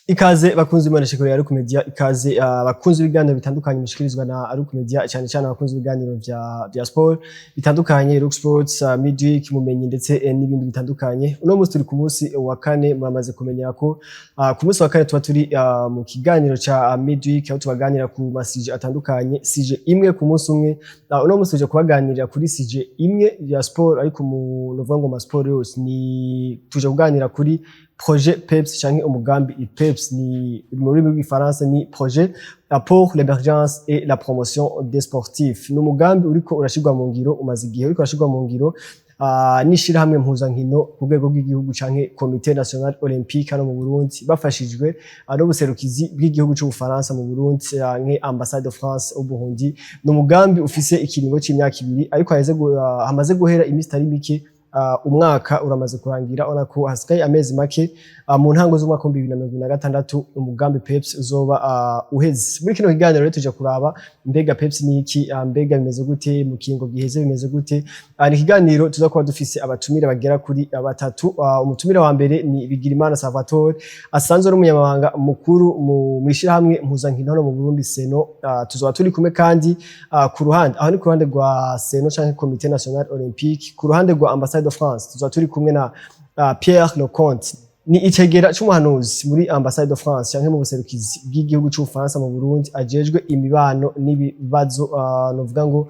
Ikaze bakunzi b'Imana ya Ruku Media, ikaze bakunzi b'ibiganiro bitandukanye mushikirizwa na Ruku Media, cyane cyane abakunzi b'ibiganiro vya sport bitandukanye, Rock Sports, Midweek, Mumenyi, ndetse n'ibindi bitandukanye. Uno munsi turi ku munsi wa kane. Muramaze kumenya ko ku munsi wa kane tuba turi mu kiganiro ca Midweek, aho tubaganira ku ma sujets atandukanye, sujet imwe ku munsi umwe. Uno munsi tuje kubaganirira kuri sujet imwe ya sport, ariko mu novuga ngo ma sport yose, ni tuje kuganira kuri projet PEPS canke umugambi PEPS. Ni mu rurimi rw'Igifaransa, ni projet pour l'émergence et la promotion des sportifs. Ni umugambi uriko urashirwa mu ngiro, umaze igihe uriko urashirwa mu ngiro n'ishirahamwe mpuzankino ku rwego rw'igihugu canke Comité National Olympique hano mu Burundi, bafashijwe n'ubuserukizi bw'igihugu c'Ubufaransa mu Burundi canke Ambassade de France au Burundi. Ni umugambi ufise ikiringo c'imyaka 2, ariko hamaze guhera iminsi itari mike. Umwaka uramaze kurangira, ubona ko hasigaye amezi make. Mu ntango z'umwaka wa 2026 umugambi PEPS uzoba uheze. Muri kino kiganiro rero tuje kuraba mbega PEPS ni iki, mbega bimeze gute, mu kiringo giheze bimeze gute. Ni ikiganiro tuza kuba dufise abatumire bagera kuri batatu. Umutumire wa mbere ni Bigirimana Salvatore, asanzwe ari umunyamabanga mukuru mu mwishirahamwe mpuzankino hano mu Burundi, CNO. Tuzoba turi kumwe kandi ku ruhande, aho ni ku ruhande rwa CNO canke Comité National Olympique. Ku ruhande rwa Ambassade de France tuzoba turi kumwe na Pierre Leconte, ni icegera c'umuhanuzi muri Ambassade de France canke mu buserukizi bw'igihugu c'Ubufaransa mu Burundi, ajejwe imibano n'ibibazo novuga ngo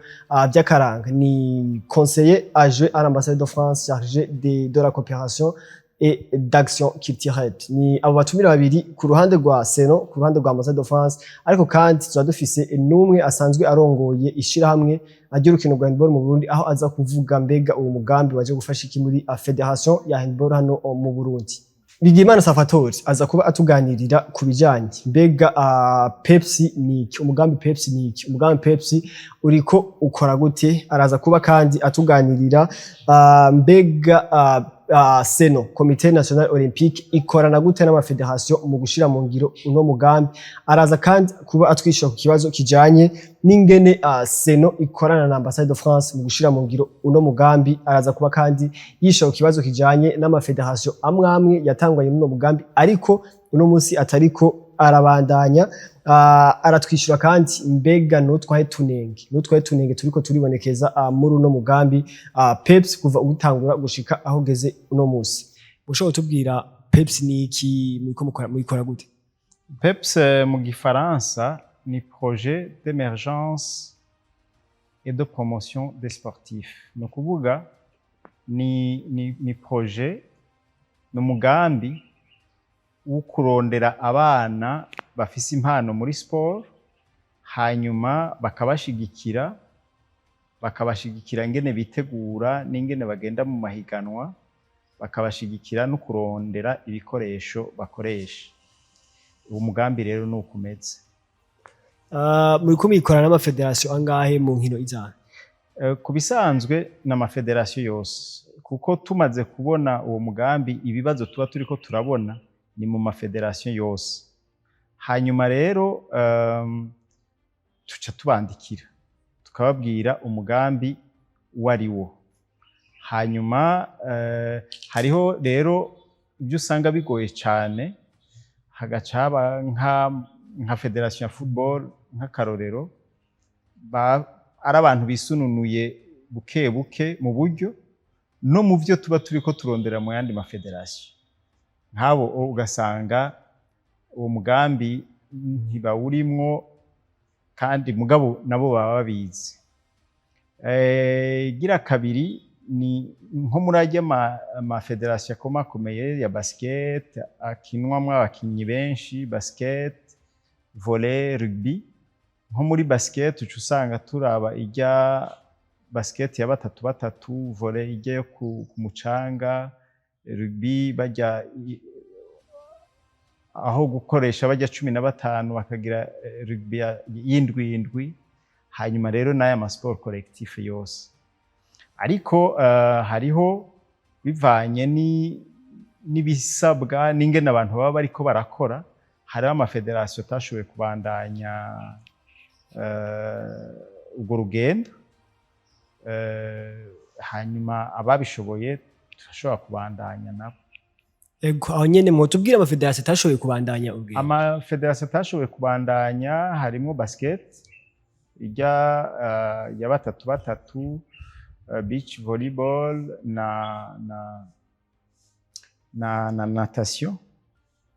vy'akaranga, ni conseiller adjoint à l'ambassade de France chargé de la coopération et d'action culturelle. Ni abo batumira babiri ku ruhande rwa CNO, ku ruhande rwa Ambassade de France. Ariko kandi tuba dufise n'umwe asanzwe arongoye ishirahamwe ry'urukino rwa handball mu Burundi, aho aza kuvuga mbega uwo mugambi waje gufasha iki muri fédération ya handball hano mu Burundi. Bigimana Salvatore aza kuba atuganirira ku bijanye mbega PEPS ni iki, umugambi PEPS ni iki, umugambi PEPS uriko ukora gute. Araza kuba kandi atuganirira mbega CNO, Comité National Olympique, ikorana gute n'ama fédérations mu gushira mu ngiro uno mugambi. Araza kandi kuba atwishyura ku kibazo kijanye n'ingene CNO ikorana na Ambassade de France mu gushira mu ngiro uno mugambi. Araza kuba kandi yishura ku kibazo kijanye n'ama fédérations amwe amwe yatangwanye n'uno mugambi, ariko uno munsi atariko arabandanya. Aratwishyura kandi mbega nutwahe tunenge turiko turibonekeza muri uno mugambi PEPS kuva ugitangura gushika aho ugeze uno munsi. Ushobora kutubwira PEPS ni iki, muriko muyikora gute? PEPS mu gifaransa ni projet d'émergence et de promotion des sportifs. Ni ukuvuga ni projet, ni umugambi wo kurondera abana bafise impano muri sport, hanyuma bakabashigikira ingene bitegura n'ingene bagenda mu mahiganwa, bakabashigikira no kurondera ibikoresho bakoresha. Uwo mugambi rero ni uko umeze. Muriko muyikorana n'ama fédérations angahe, mu nkino izahe? Ku bisanzwe ni ama fédérations yose, kuko tumaze kubona uwo mugambi, ibibazo tuba turiko turabona ni mu ma fédérations yose. Hanyuma rero tuca tubandikira, tukababwira umugambi uwo ari wo. Hanyuma hariho rero ibyo usanga bigoye cane, hagaca haba nka fédération ya football nk'akarorero, ari abantu bisununuye buke buke mu buryo no mu byo tuba turiko turondera mu yandi ma fédérations. Nk'abo ugasanga uwo mugambi ntibawurimwo, kandi mugabo nabo baba babizi. Igira kabiri ni nko muri arya ma fédérations akomakomeye ya basket, akinwamwo abakinyi benshi, basket, volley, rugby. Nko muri basket uca usanga turaba irya basket ya batatu batatu, volley irya yo ku mucanga, rugby barya aho gukoresha barya 15 bakagira rugby y'indwi indwi, hanyuma rero n'aya ma sport collectif yose. Ariko hariho bivanye n'ibisabwa n'ingene abantu baba bariko barakora, hariho ama fédérations atashoboye kubandanya urwo rugendo, hanyuma ababishoboye turashobora kubandanya nabo. Ego, aho nyene mwotubwira amafederasiyo atashoboye kubandanya ubwira. Amafederasiyo atashoboye kubandanya harimo basket ijya ya batatu batatu, beach volleyball na natation.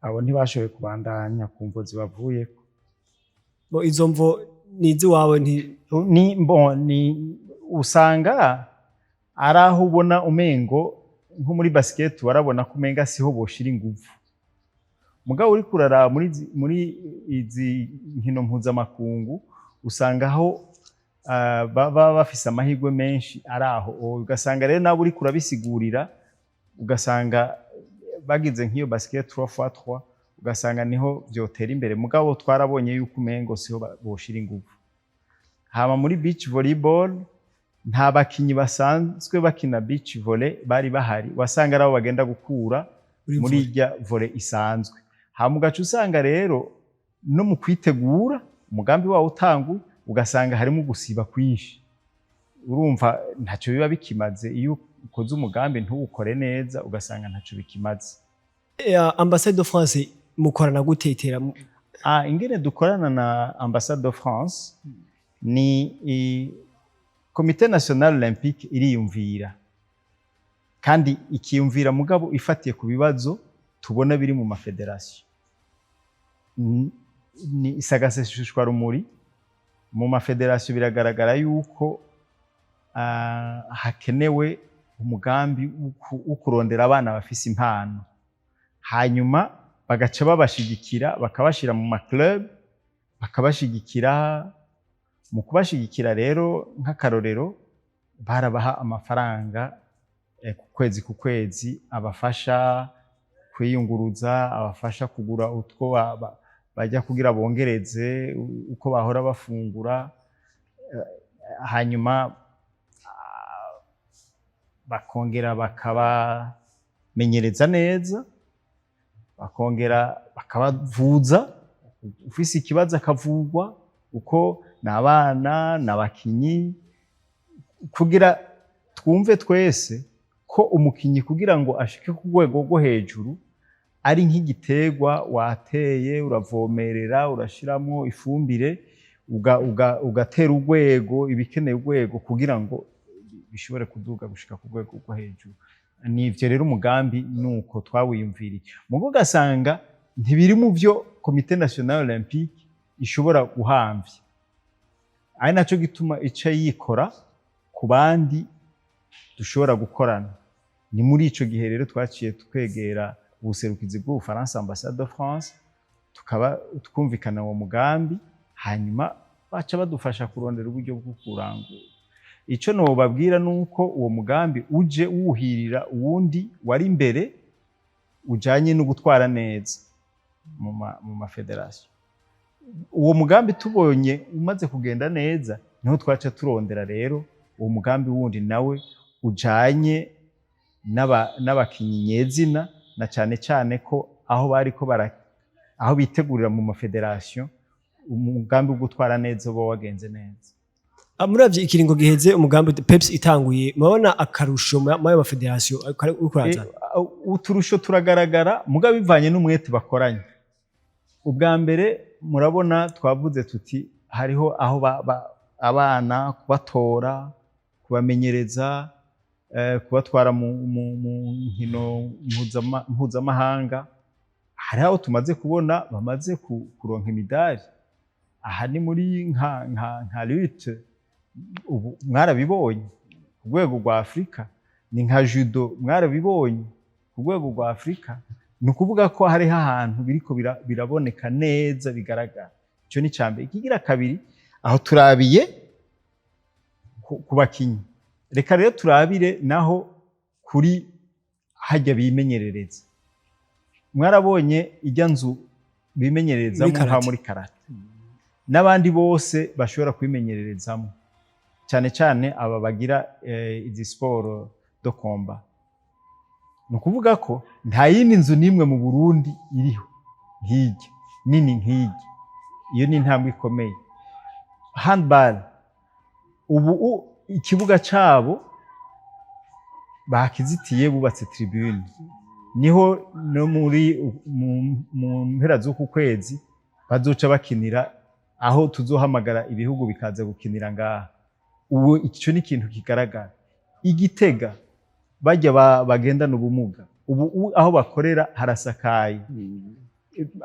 Abo ntibashoboye kubandanya ku mvo zibavuyeko. Bo izo mvo ni iziwawe nti? Ni bon, ni usanga ari aho ubona umengo nko muri basket warabona ko umenga siho boshira inguvu, mugabo uriko uraraba muri izi nkino mpuzamakungu usanga aho baba bafise amahirwe menshi ari aho. Ugasanga rero nawe uriko urabisigurira, ugasanga bagize nk'iyo basket 3x3, ugasanga niho vyotera imbere, mugabo twarabonye yuko umengo siho boshira inguvu. Hama muri beach volleyball nta bakinyi basanzwe bakina beach volley bari bahari, wasanga ari abo bagenda gukura muri muri volley. Irya volley isanzwe. Hama ugaca usanga rero no mu kwitegura umugambi wawo utanguye, ugasanga harimo gusiba kwinshi. Urumva ntacyo biba bikimaze iyo ukoze umugambi ntuwukore neza, ugasanga ntacyo bikimaze. Ambassade de France mukorana gute itera? Ah, ingene dukorana na Ambassade de France ni Comité National Olympique iriyumvira kandi ikiyumvira, mugabo ifatiye ku bibazo tubona biri mu mafederasiyo. Ni isagaseseshwa rumuri mu mafederasiyo. Biragaragara yuko hakenewe umugambi wo kurondera abana bafise impano, hanyuma bagaca babashigikira, bakabashira mu ma club, bakabashigikira. Mu kubashigikira rero, nk'akarorero, barabaha amafaranga ku kwezi ku kwezi abafasha kwiyunguruza, abafasha kugura utwo bajya kugira bongereze uko bahora bafungura, hanyuma bakongera bakabamenyereza neza, bakongera bakabavuza, ufise ikibazo akavugwa, uko ni abana ni abakinyi, kugira twumve twese ko umukinyi kugira ngo ashike ku rwego rwo hejuru ari nk'igiterwa wateye, uravomerera, urashiramwo ifumbire, ugatera urwego ibikeneye urwego kugira ngo bishobore kuduga gushika ku rwego rwo hejuru. Ni ivyo rero, umugambi nuko twawiyumviriye, mugo ugasanga ntibiri mu vyo Comité National Olympique ishobora guhamvya, ari naco gituma ica yikora ku bandi dushobora gukorana. Ni muri ico gihe rero twaciye twegera ubuserukizi bw'Ubufaransa, Ambassade de France, tukaba twumvikana uwo mugambi, hanyuma baca badufasha kurondera uburyo bwo kurangura. Ico nobabwira nuko uwo mugambi uje wuhirira uwundi wari imbere ujanye no gutwara neza mu mafederasiyo. Uwo mugambi tubonye umaze kugenda neza, niho twaca turondera rero uwo mugambi wundi nawe ujanye n'abakinyi nyezina, na cane cane ko aho bariko bara aho bitegurira mu mafederasiyo, umugambi wo gutwara neza uba wagenze neza. Muravye ikiringo giheze umugambi PEPS itanguye, murabona akarusho muri ayo mafederasiyo uriko urazana? Uturusho turagaragara, mugabo bivanye n'umwete bakoranye. Ubwa mbere murabona twavuze tuti hariho aho abana kubatora, kubamenyereza, kubatwara mu nkino mpuzamahanga. Hari aho tumaze kubona bamaze kuronka imidari. Aha ni muri nka lutte, ubu mwarabibonye ku rwego rwa Afurika, ni nka judo, mwarabibonye ku rwego rwa Afurika. Ni ukuvuga ko hariho ahantu biriko biraboneka neza bigaragara. Ico ni icambere. Ikigira kabiri, aho turabiye ku bakinyi, reka rero turabire naho kuri harya bimenyerereza. Mwarabonye ijya nzu bimenyererezamo Muri nka karate. Muri karate n'abandi bose bashobora kwimenyererezamo, cyane cyane aba bagira izi siporo de combat. Ni ukuvuga ko nta yindi nzu n'imwe mu Burundi iriho nk'ijya nini nk'ijya. Iyo ni intambwe ikomeye. Handball ubu ikibuga cabo bakizitiye, bubatse tribune. Niho no muri mu mpera z'uku kwezi bazoca bakinira, aho tuzohamagara ibihugu bikaza gukinira ngaha. Ubu ico ni ikintu kigaragara. Igitega bajya bagendana ubumuga, ubu aho bakorera harasakaye,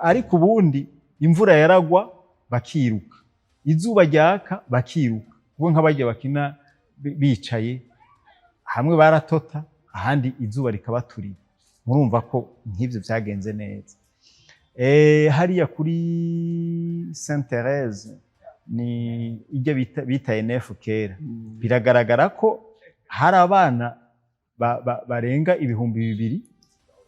ariko ubundi imvura yaragwa bakiruka, izuba ryaka bakiruka, kuko nk'abajya bakina bicaye hamwe baratota, ahandi izuba rikabaturira. Murumva ko nk'ivyo vyagenze neza. Hariya kuri Saint Therese ni ijya bita NF kera, biragaragara ko hari abana barenga 2000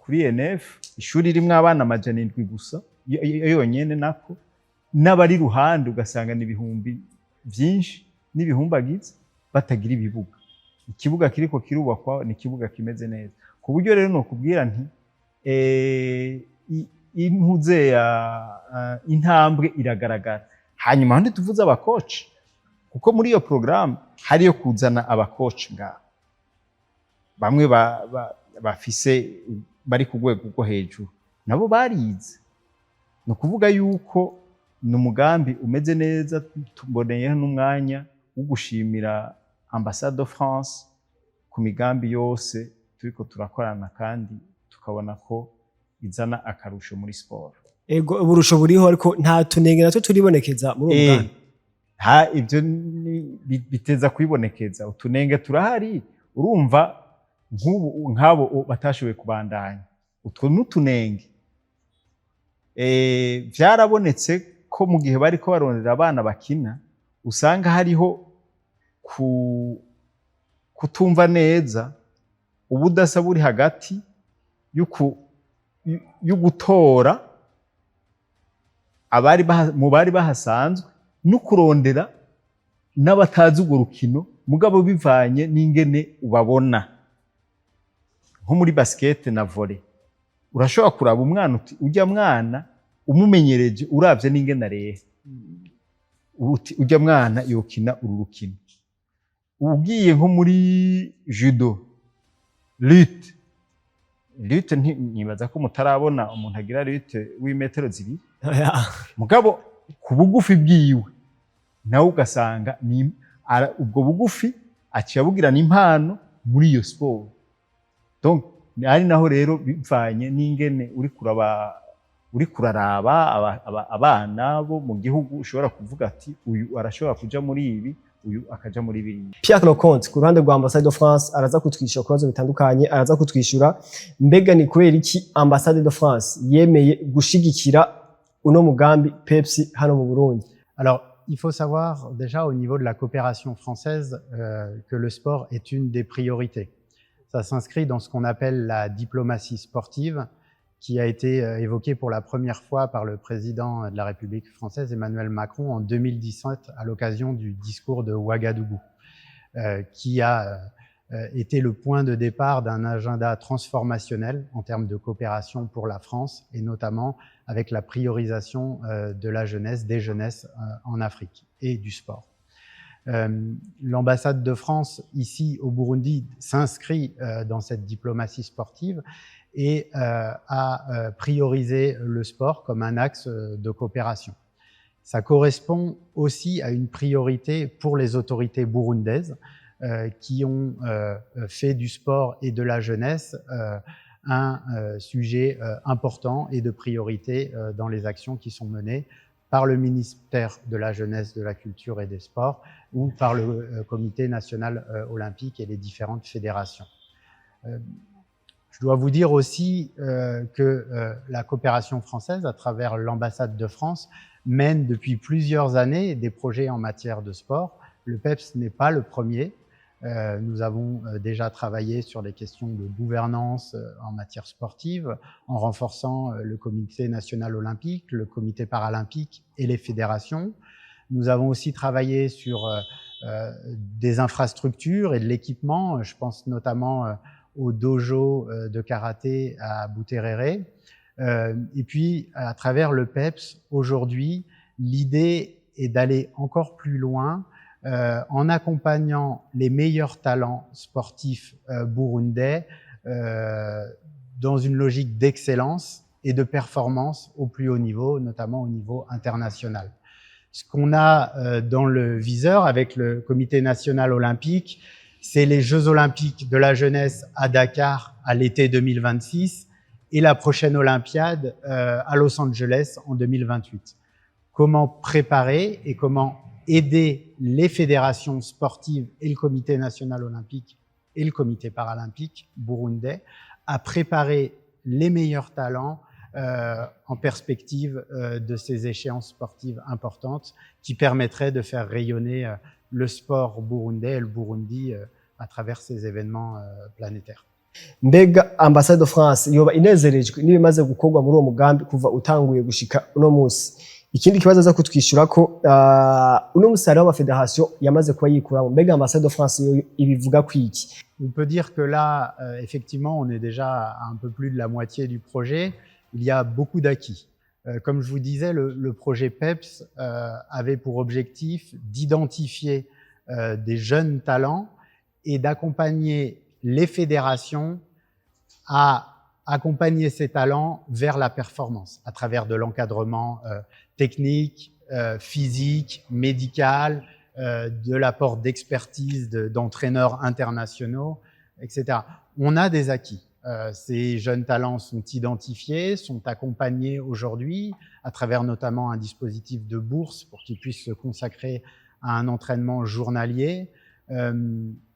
kuri NF, ishuri rimwe abana 700 gusa yonyene, nako n'abari ruhande ugasanga ni ibihumbi vyinshi n'ibihumbagiza batagira ibibuga. Ikibuga kiriko kirubakwa ni ikibuga kimeze neza, ku buryo rero nokubwira nti intuze ya intambwe iragaragara. Hanyuma handi tuvuze abakoci, kuko muri iyo programme hariyo kuzana abakoci ngaha bamwe bafise bari ku rwego rwo hejuru, nabo barize. Ni ukuvuga yuko ni umugambi umeze neza. Tuboneyeho n'umwanya wo gushimira Ambassade de France ku migambi yose turiko turakorana, kandi tukabona ko izana akarusho muri siporo. Ego, uburusho buriho, ariko nta tunenge natwo turibonekeza muri uwo mugambi? Ha, ibyo biteza kwibonekeza. Utunenge turahari. Urumva nk'ubu nk'abo batashoboye kubandanya, utwo n'utunenge. Vyarabonetse ko mu gihe bariko barondera abana bakina, usanga hariho kutumva neza, ubudasa buri hagati y'ugutora abari mu bari bahasanzwe no kurondera n'abatazi urwo rukino, mugabo bivanye n'ingene ubabona. Nko muri basket na volley, urashobora kuraba umwana uti ujya mwana umumenyereje, uravye n'ingene areha, uti ujya mwana yokina uru rukino. Ugiye nko muri judo, lutte, nibaza ko mutarabona umuntu agira lutte w'imetero 2, mugabo ku bugufi bwiwe nawe ugasanga ni ubwo bugufi aciye abugirana impano muri iyo siporo. Donc ari naho rero bivanye n'ingene uri kuraba, uri kuraraba abana bo mu gihugu, ushobora kuvuga ati uyu arashobora kuja muri ibi, uyu akaja muri biriya. Pierre Leconte, ku ruhande rwa Ambassade de France, araza kutwishyura ku bibazo bitandukanye. Araza kutwishyura mbega ni kubera iki Ambassade de France yemeye gushigikira uno mugambi PEPS hano mu Burundi. Alors, il faut savoir déjà au niveau de la coopération française que le sport est une des priorités. Ça s'inscrit dans ce qu'on appelle la diplomatie sportive, qui a été évoquée pour la première fois par le président de la République française, Emmanuel Macron, en 2017, à l'occasion du discours de Ouagadougou, qui a été le point de départ d'un agenda transformationnel en termes de coopération pour la France, et notamment avec la priorisation de la jeunesse, des jeunesses en Afrique et du sport. L'ambassade de France ici au Burundi s'inscrit dans cette diplomatie sportive et a priorisé le sport comme un axe de coopération. Ça correspond aussi à une priorité pour les autorités burundaises qui ont fait du sport et de la jeunesse un sujet important et de priorité dans les actions qui sont menées par le ministère de la Jeunesse, de la Culture et des Sports ou par le Comité national olympique et les différentes fédérations. Je dois vous dire aussi que la coopération française, à travers l'ambassade de France, mène depuis plusieurs années des projets en matière de sport. Le PEPS n'est pas le premier. Nous avons déjà travaillé sur les questions de gouvernance en matière sportive, en renforçant le Comité national olympique, le Comité paralympique et les fédérations. Nous avons aussi travaillé sur des infrastructures et de l'équipement. Je pense notamment au dojo de karaté à Buterere. Et puis, à travers le PEPS, aujourd'hui, l'idée est d'aller encore plus loin en accompagnant les meilleurs talents sportifs burundais dans une logique d'excellence et de performance au plus haut niveau, notamment au niveau international. Ce qu'on a dans le viseur avec le Comité national olympique, c'est les Jeux olympiques de la jeunesse à Dakar à l'été 2026 et la prochaine Olympiade à Los Angeles en 2028. Comment préparer et comment aider les fédérations sportives et le Comité national olympique et le Comité paralympique burundais à préparer les meilleurs talents en perspective de ces échéances sportives importantes qui permettraient de faire rayonner le sport burundais et le Burundi à travers ces événements planétaires. Mbega ambassade de France yoba inezerejwe n'ibimaze gukorwa muri uwo mugambi kuva utanguye gushika uno munsi? Ikindi kibazo aza kutwishyura ko uno munsi hariho amafederasiyo yamaze kuba yikuramo, mbega ambassade de France yo ibivuga kwiki? On peut dire que là, effectivement, on est déjà à un peu plus de la moitié du projet. Il y a beaucoup d'acquis. Comme je vous disais, le projet PEPS avait pour objectif d'identifier des jeunes talents et d'accompagner les fédérations à accompagner ces talents vers la performance à travers de l'encadrement technique, physique, médical, de l'apport d'expertise d'entraîneurs internationaux, etc. On a des acquis. Ces jeunes talents sont identifiés, sont accompagnés aujourd'hui à travers notamment un dispositif de bourse pour qu'ils puissent se consacrer à un entraînement journalier.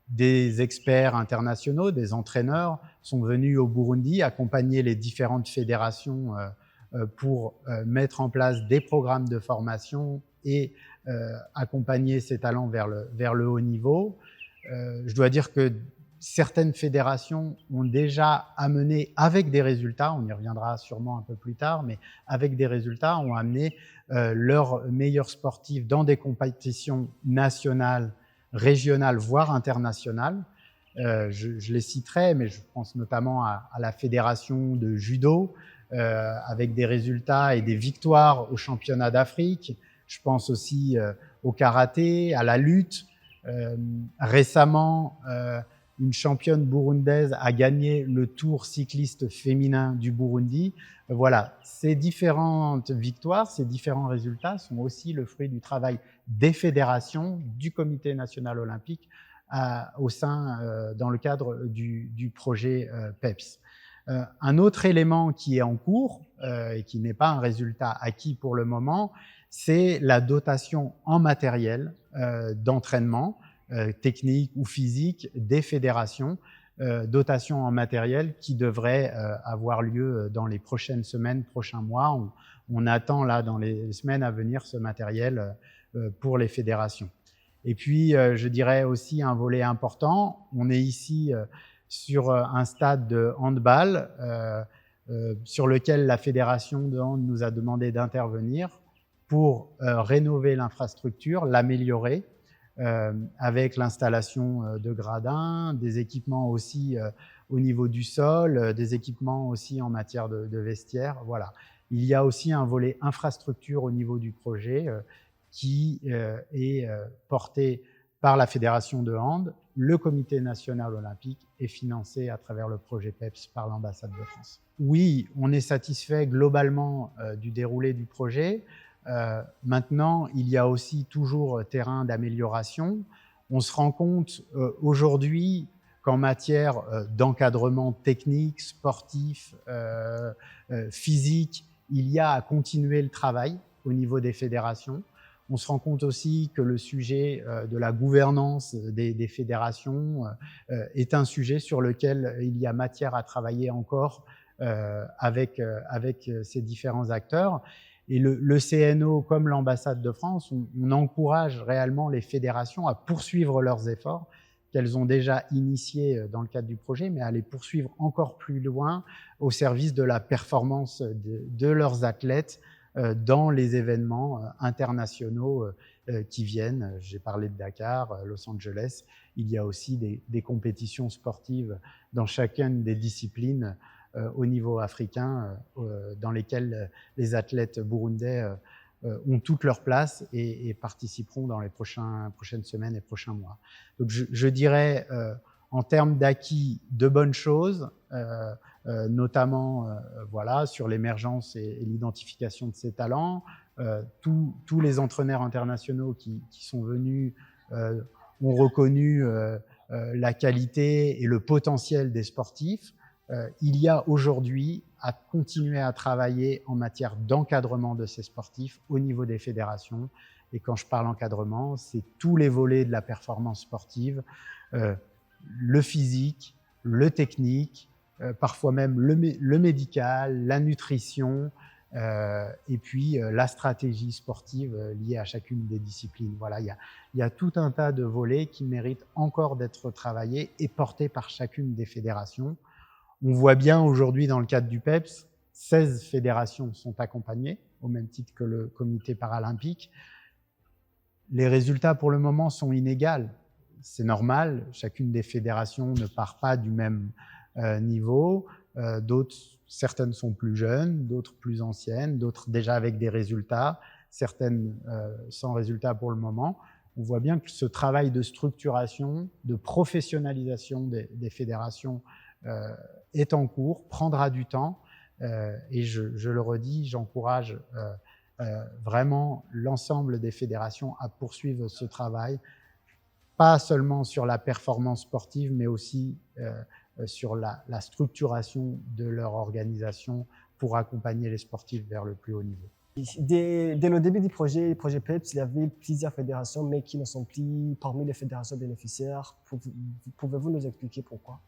Des experts internationaux, des entraîneurs sont venus au Burundi accompagner les différentes fédérations pour mettre en place des programmes de formation et accompagner ces talents vers le haut niveau. Je dois dire que certaines fédérations ont déjà amené avec des résultats, on y reviendra sûrement un peu plus tard, mais avec des résultats, ont amené leurs meilleurs sportifs dans des compétitions nationales, régionales, voire internationales. Je les citerai, mais je pense notamment à la fédération de judo, avec des résultats et des victoires au championnat d'Afrique. Je pense aussi au karaté, à la lutte. Récemment, une championne burundaise a gagné le Tour cycliste féminin du Burundi. Voilà, ces différentes victoires, ces différents résultats sont aussi le fruit du travail des fédérations, du Comité national olympique au sein, dans le cadre du projet PEPS. Un autre élément qui est en cours et qui n'est pas un résultat acquis pour le moment, c'est la dotation en matériel d'entraînement, technique ou physique des fédérations, dotation en matériel qui devrait avoir lieu dans les prochaines semaines, prochains mois. On attend là dans les semaines à venir ce matériel pour les fédérations. Et puis, je dirais aussi un volet important. On est ici sur un stade de handball sur lequel la fédération de hand nous a demandé d'intervenir pour rénover l'infrastructure, l'améliorer, avec l'installation de gradins, des équipements aussi au niveau du sol, des équipements aussi en matière de vestiaires. Voilà. Il y a aussi un volet infrastructure au niveau du projet qui est porté par la Fédération de hand, le Comité national olympique est financé à travers le projet PEPS par l'ambassade de France. Oui, on est satisfait globalement du déroulé du projet. Maintenant, il y a aussi toujours terrain d'amélioration. On se rend compte aujourd'hui qu'en matière d'encadrement technique, sportif, physique, il y a à continuer le travail au niveau des fédérations. On se rend compte aussi que le sujet de la gouvernance des fédérations est un sujet sur lequel il y a matière à travailler encore avec ces différents acteurs. Et le CNO, comme l'ambassade de France, on encourage réellement les fédérations à poursuivre leurs efforts qu'elles ont déjà initiés dans le cadre du projet, mais à les poursuivre encore plus loin au service de la performance de leurs athlètes dans les événements internationaux qui viennent. J'ai parlé de Dakar, Los Angeles. Il y a aussi des compétitions sportives dans chacune des disciplines au niveau africain dans lesquelles les athlètes burundais ont toute leur place et participeront dans les prochaines semaines et prochains mois. Donc je dirais, en termes d'acquis, de bonnes choses, notamment voilà, sur l'émergence et l'identification de ces talents. Tous les entraîneurs internationaux qui sont venus ont reconnu la qualité et le potentiel des sportifs. Il y a aujourd'hui à continuer à travailler en matière d'encadrement de ces sportifs au niveau des fédérations. Et quand je parle encadrement, c'est tous les volets de la performance sportive, le physique, le technique, parfois même le médical, la nutrition, et puis la stratégie sportive liée à chacune des disciplines. Voilà, il y a tout un tas de volets qui méritent encore d'être travaillés et portés par chacune des fédérations. On voit bien aujourd'hui dans le cadre du PEPS, 16 fédérations sont accompagnées, au même titre que le comité paralympique. Les résultats pour le moment sont inégaux. C'est normal, chacune des fédérations ne part pas du même niveau. D'autres, certaines sont plus jeunes, d'autres plus anciennes, d'autres déjà avec des résultats, certaines sans résultats pour le moment. On voit bien que ce travail de structuration, de professionnalisation des fédérations est en cours, prendra du temps. Et je le redis, j'encourage vraiment l'ensemble des fédérations à poursuivre ce travail, pas seulement sur la performance sportive, mais aussi sur la structuration de leur organisation pour accompagner les sportifs vers le plus haut niveau. Dès le début du projet, projet PEPS, il y avait plusieurs fédérations, mais qui ne sont plus parmi les fédérations bénéficiaires. Pouvez-vous nous expliquer pourquoi?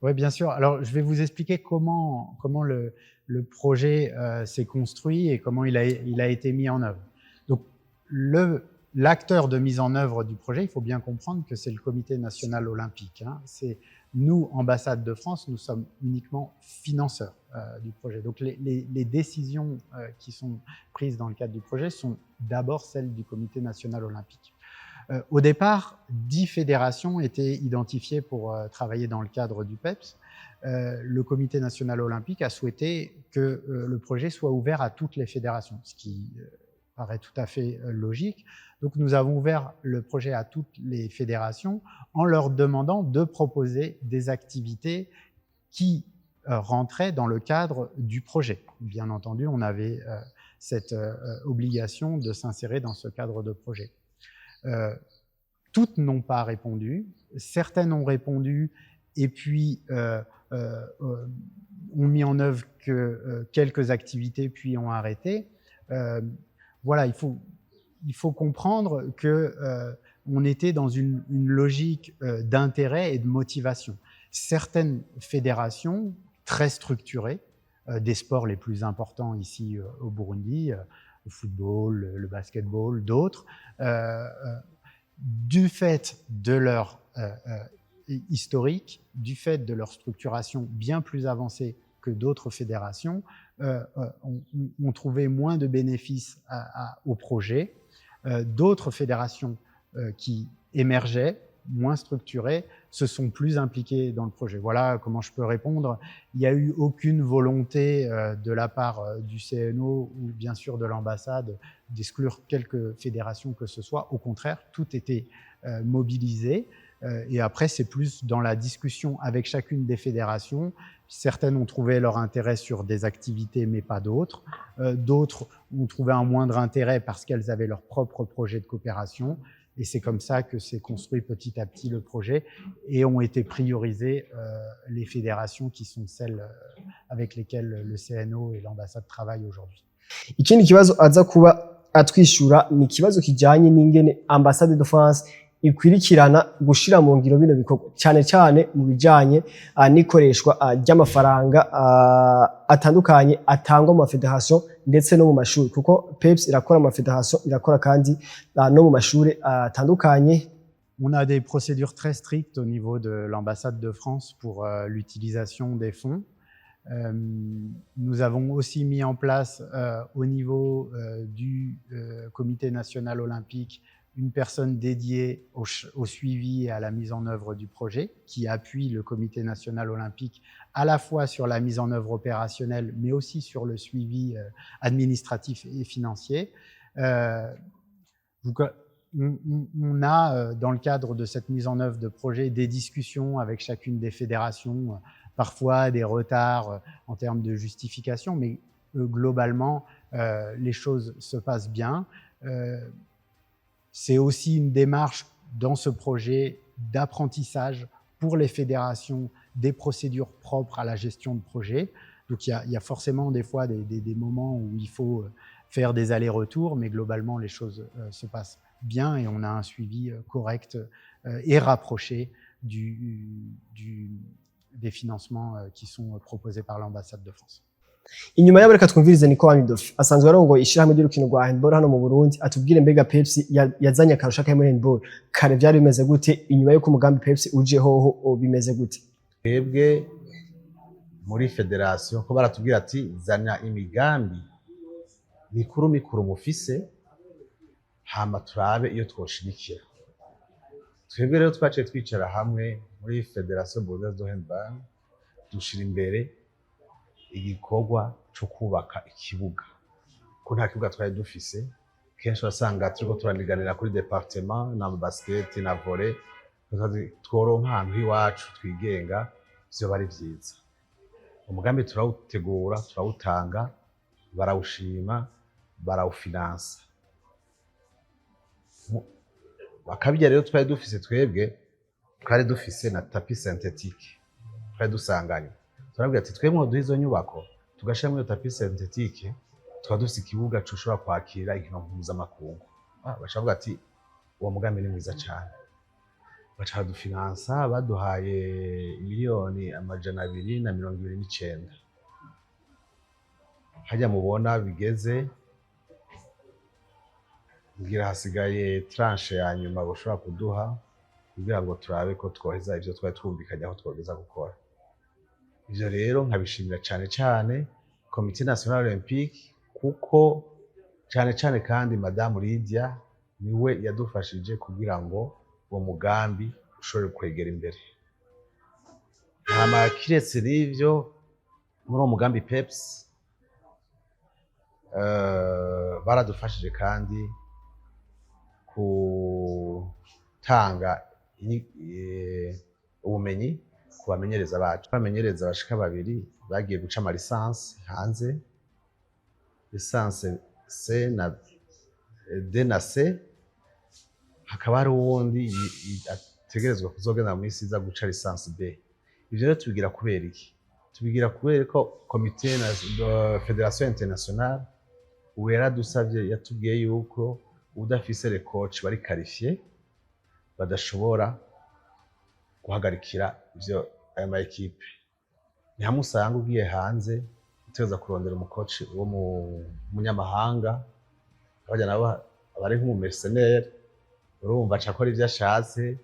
Oui, bien sûr. Alors, je vais vous expliquer comment le projet s'est construit et comment il a été mis en œuvre. Donc, l'acteur de mise en œuvre du projet, il faut bien comprendre que c'est le Comité national olympique, hein. C'est nous, ambassade de France, nous sommes uniquement financeurs du projet. Donc, les décisions qui sont prises dans le cadre du projet sont d'abord celles du Comité national olympique. Au départ, 10 fédérations étaient identifiées pour travailler dans le cadre du PEPS. Le Comité national olympique a souhaité que le projet soit ouvert à toutes les fédérations, ce qui paraît tout à fait logique. Donc nous avons ouvert le projet à toutes les fédérations en leur demandant de proposer des activités qui rentraient dans le cadre du projet. Bien entendu, on avait cette obligation de s'insérer dans ce cadre de projet. Toutes n'ont pas répondu, certaines ont répondu et puis ont mis en œuvre que quelques activités puis ont arrêté. Voilà, il faut comprendre que on était dans une logique d'intérêt et de motivation. Certaines fédérations très structurées, des sports les plus importants ici au Burundi, le football, le basketball, d'autres, du fait de leur historique, du fait de leur structuration bien plus avancée que d'autres fédérations, ont trouvé moins de bénéfices au projet. D'autres fédérations qui émergeaient, moins structurées, se sont plus impliquées dans le projet. Voilà comment je peux répondre. Il n'y a eu aucune volonté de la part du CNO ou bien sûr de l'ambassade d'exclure quelque fédération que ce soit. Au contraire, tout était mobilisé. Et après, c'est plus dans la discussion avec chacune des fédérations. Certaines ont trouvé leur intérêt sur des activités, mais pas d'autres. D'autres ont trouvé un moindre intérêt parce qu'elles avaient leur propre projet de coopération. Et c'est comme ça que s'est construit petit à petit le projet et ont été priorisées les fédérations qui sont celles avec lesquelles le CNO et l'ambassade travaillent aujourd'hui. Ikindi kibazo aza kuba atwishura ni ikibazo kijanye n'ingene ambassade de France ikwirikirana gushira mu ngiro bino bikorwa, cyane cyane mu bijanye n'ikoreshwa ry'amafaranga atandukanye atangwa mu mafederation ndetse no mu mashuri, kuko PEPS irakora mu mafederation, irakora kandi no mu mashuri atandukanye. On a des procédures très strictes au niveau de l'ambassade de France pour l'utilisation des fonds. Nous avons aussi mis en place au niveau du Comité national olympique une personne dédiée au suivi et à la mise en œuvre du projet, qui appuie le Comité national olympique à la fois sur la mise en œuvre opérationnelle, mais aussi sur le suivi administratif et financier. On a, dans le cadre de cette mise en œuvre de projet, des discussions avec chacune des fédérations Parfois des retards en termes de justification, mais globalement, les choses se passent bien. C'est aussi une démarche dans ce projet d'apprentissage pour les fédérations des procédures propres à la gestion de projet. Donc il y a forcément des fois des moments où il faut faire des allers-retours, mais globalement les choses se passent bien et on a un suivi correct et rapproché des financements qui sont proposés par l'ambassade de France. Inyuma yabo, reka twumvirize Niko Amidofi, asanzwe arongoye ishirahamwe ry'urukino rwa handball hano mu Burundi, atubwire mbega Pepsi yazanye akarusho kahe muri handball? Kare vyari bimeze gute? Inyuma y'uko umugambi Pepsi uje hoho bimeze gute? Twebwe muri fédération ko baratubwira ati: "Zana imigambi mikuru mikuru mufise, hama turabe iyo twoshigikira." Twebwe rero twaciye twicara hamwe muri Fédération Burundaise de Handball, dushira imbere igikorwa co kubaka ikibuga, ko nta kibuga twari dufise. Kenshi wasanga turiko turaniganira kuri département na basket na volley. Tworonka ahantu h'iwacu twigenga, vyoba ari vyiza. Umugambi turawutegura, turawutanga, barawushima, barawufinansa. Bakabirya rero twari dufise, twebwe twari dufise na tapis synthétique twari dusanganye. Turabwira ati: "Twebwe duha izo nyubako, tugashiramwo iyo tapis synthétique, tukaba dufise ikibuga coshobora kwakira inkino mpuzamakungu." Baca bavuga ati: "Uwo mugambi ni mwiza cane." Baca badufinansa, baduhaye 229 miliyoni. Harya mubona bigeze, ngira hasigaye tranche ya nyuma bashobora kuduha kugira ngo turabe ko twoheza ivyo twari twumvikanye aho twogeza gukora. Ivyo rero nkabishimira cane cane Comité National Olympique, kuko cane cane kandi Madamu Lydia niwe yadufashije kugira ngo uwo mugambi ushobore kwegera imbere. Hama kiretse n'ivyo, muri uwo mugambi PEPS baradufashije kandi gutanga ubumenyi ku bamenyereza bacu. Abamenyereza bashika babiri bagiye guca ama licence hanze, licence C na D na C, hakaba hari uwundi ategerezwa kuzogenda mu minsi iza guca licence B. Ivyo rero tubigira kubera iki? Tubigira kubera ko comité na fédération internationale ubu yaradusavye, yatubwiye yuko udafise les coach bari qualifiés badashobora guhagarikira ivyo ayo ma équipe. Ni hamwe usanga ugiye hanze utegereza kurondera umu coach wo mu munyamahanga, abajya nabo aba ari nk'umu mercenaire, urumva aca akora ivyo ashatse,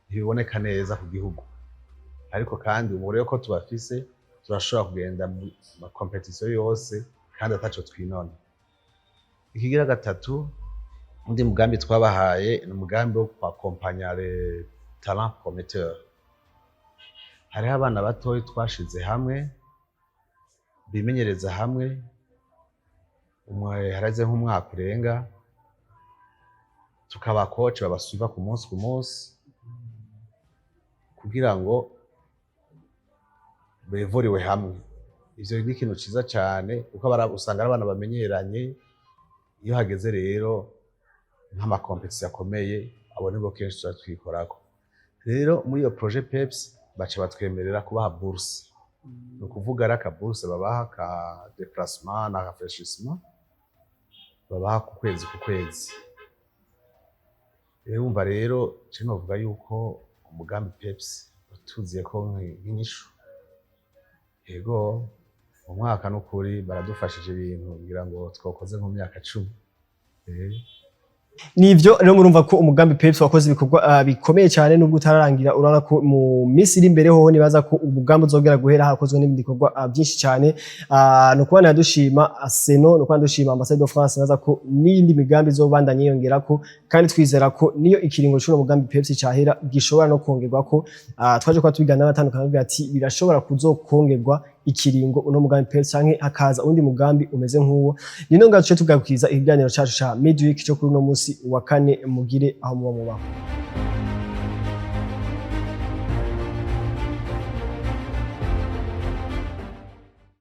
ntibiboneka neza ku gihugu. Ariko kandi ubu rero ko tubafise, turashobora kugenda mu ma compétition yose kandi ataco twinona. Ikigira gatatu, undi mugambi twabahaye ni umugambi wo kwakompanya les talents prometteurs. Hariho abana batoyi twashize hamwe bimenyereza hamwe, umwe hareze nk'umwaka urenga, tukaba coach babasuiva ku munsi ku munsi kugira ngo bevuriwe hamwe. Ivyo ni ikintu ciza cane, kuko usanga ari abana bamenyeranye. Iyo hageze rero nk'ama compétition akomeye, abo nibo kenshi tuba twikorako. Rero muri iyo projet PEPS baca batwemerera kubaha bourse, ni ukuvuga ari aka bourse babaha ka déplacement na rafraîchissement, babaha ku kwezi ku kwezi. Rero wumva rero je novuga yuko umugambi PEPS watuziye ko nk'inyishu. Yego, mu mwaka n'ukuri baradufashije ibintu ngira ngo twakoze nko mu myaka 10. Nivyo rero, murumva ko umugambi PEPS wakoze ibikorwa bikomeye cyane nubwo utararangira. Urabona ko mu minsi iri imbere hoho nibaza ko umugambi uzogera guhera hakozwe n'ibindi bikorwa byinshi cyane. No kubana dushima Seno, no kubana dushima Ambassade de France, nibaza ko n'iyindi migambi izobandanya yiyongerako, kandi twizera ko niyo ikiringo c'uno mugambi PEPS cahera gishobora no kongerwa ko twaje kuba tubigana n'abatandukanye bavuga ati birashobora kuzokongerwa ikiringo uno mugambi PEPS canke hakaza undi mugambi umeze nk'uwo. Nino ngaho tuce tugarukiza ikiganiro cacu ca midweek cyo kuri uno musi wa kane. Mugire aho muba mubaho.